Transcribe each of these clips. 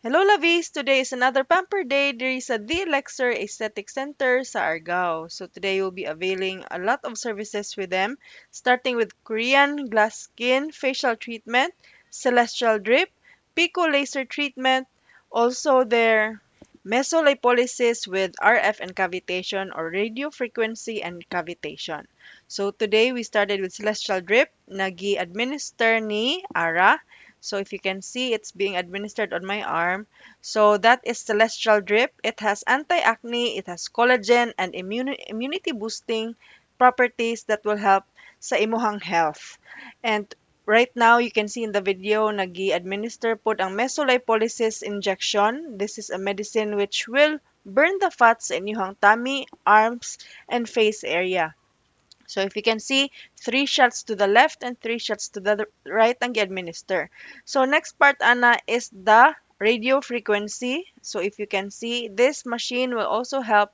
Hello, Lovies! Today is another pamper day diri sa The Elixir Aesthetic Center sa Argao. So today we'll be availing a lot of services with them, starting with Korean glass skin facial treatment, celestial drip, pico laser treatment, also their mesolipolysis with RF and cavitation or radio frequency and cavitation. So today we started with celestial drip, nagi-administer ni Ara. So if you can see, it's being administered on my arm. So that is celestial drip. It has anti-acne, it has collagen, and immunity boosting properties that will help sa imuhang health. And right now, you can see in the video, nagi-administer pod ang mesolipolysis injection. This is a medicine which will burn the fats sa inyong tummy, arms, and face area. So if you can see, 3 shots to the left and 3 shots to the right ang gi-administer. So next part, ana, is the radio frequency. So if you can see, this machine will also help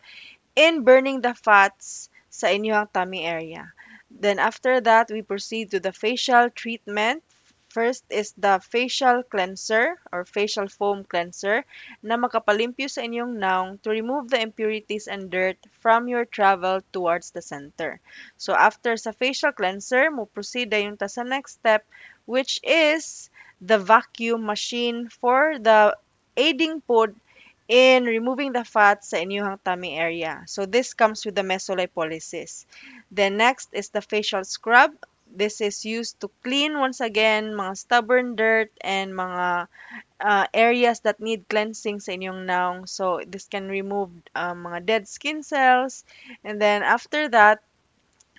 in burning the fats sa inyong tummy area. Then after that, we proceed to the facial treatment. First is the facial cleanser or facial foam cleanser na makapalimpyo sa inyong nawong to remove the impurities and dirt from your travel towards the center. So after sa facial cleanser, mo proceed dayon ta sa next step, which is the vacuum machine for the aiding pod in removing the fat sa inyong tummy area. So this comes with the mesolipolysis. Then next is the facial scrub. This is used to clean once again mga stubborn dirt and mga areas that need cleansing sa inyong nawong. So this can remove mga dead skin cells. And then after that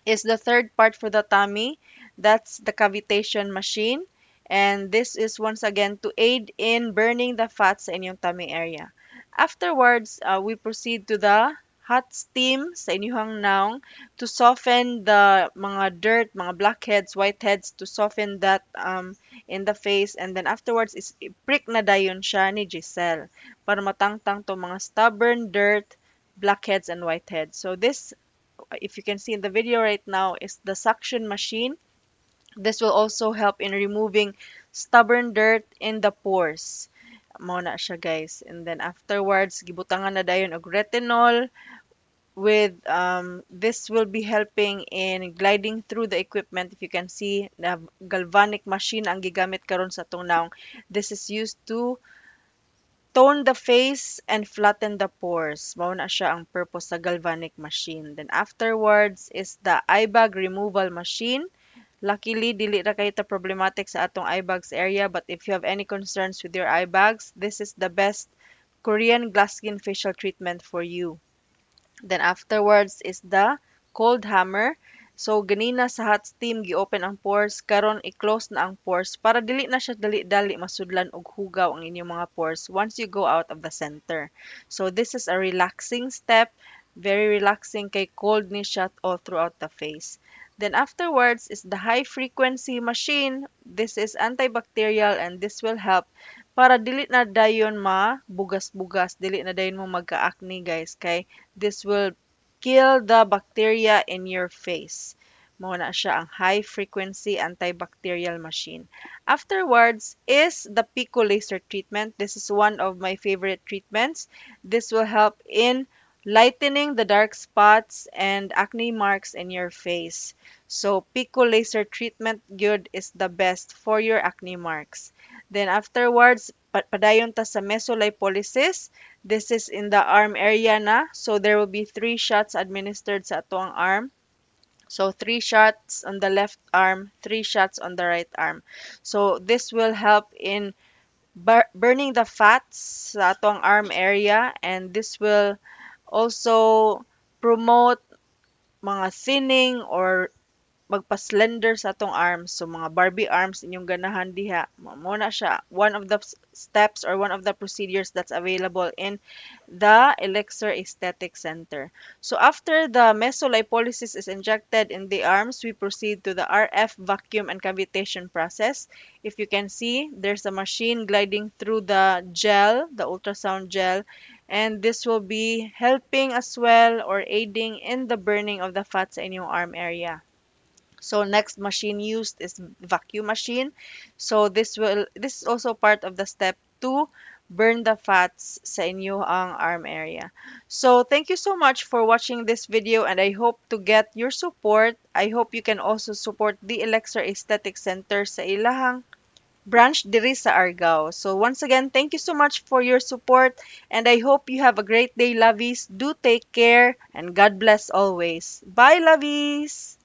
is the third part for the tummy. That's the cavitation machine. And this is once again to aid in burning the fats sa inyong tummy area. Afterwards, we proceed to the hot steam sa inyong nawong to soften the mga dirt, mga blackheads, whiteheads, to soften that in the face. And then afterwards is prick na dayon siya ni Giselle para matangtang to mga stubborn dirt, blackheads, and whiteheads. So this, if you can see in the video right now, is the suction machine. This will also help in removing stubborn dirt in the pores. Mao na siya, guys. And then afterwards, gibutangan na dayon og retinol with this will be helping in gliding through the equipment. If you can see, na galvanic machine ang gigamit karon sa atong nawong. This is used to tone the face and flatten the pores. Mao na siya ang purpose sa galvanic machine. Then afterwards is the eye bag removal machine. Luckily, dili ra kaayo ta problematic sa atong eye bags area, but if you have any concerns with your eye bags, this is the best Korean glass skin facial treatment for you. Then afterwards is the cold hammer. So ganina sa hot steam gi-open ang pores, karon i-close na ang pores para dili na siya dali-dali masudlan og hugaw ang inyong mga pores once you go out of the center. So this is a relaxing step, very relaxing kay cold ni siya all throughout the face. Then afterwards is the high frequency machine. This is antibacterial and this will help para dili na dayon ma bugas-bugas, dili na dayon mo magka-acne, guys, kay this will kill the bacteria in your face. Mao na siya ang high frequency antibacterial machine. Afterwards is the Pico laser treatment. This is one of my favorite treatments. This will help in lightening the dark spots and acne marks in your face. So Pico laser treatment good is the best for your acne marks. Then afterwards, padayon ta sa mesolipolysis. This is in the arm area na. So there will be 3 shots administered sa atoang arm. So 3 shots on the left arm, 3 shots on the right arm. So this will help in burning the fats sa atoang arm area, and this will also promote mga thinning or magpa-slender sa atong arms. So mga Barbie arms inyong ganahan diha. Mao na siya one of the steps or one of the procedures that's available in the Elixir Aesthetic Center. So after the mesolipolysis is injected in the arms, we proceed to the RF vacuum and cavitation process. If you can see, there's a machine gliding through the gel, the ultrasound gel, and this will be helping as well or aiding in the burning of the fats in your arm area. So next machine used is vacuum machine. So this is also part of the step to Burn the fats sa inyoang arm area. So thank you so much for watching this video, and I hope to get your support. I hope you can also support the Elexir Aesthetic Center sa ilahang branch diri sa Argao. So once again, thank you so much for your support, and I hope you have a great day, lovies. Do take care and God bless always. Bye, lovies!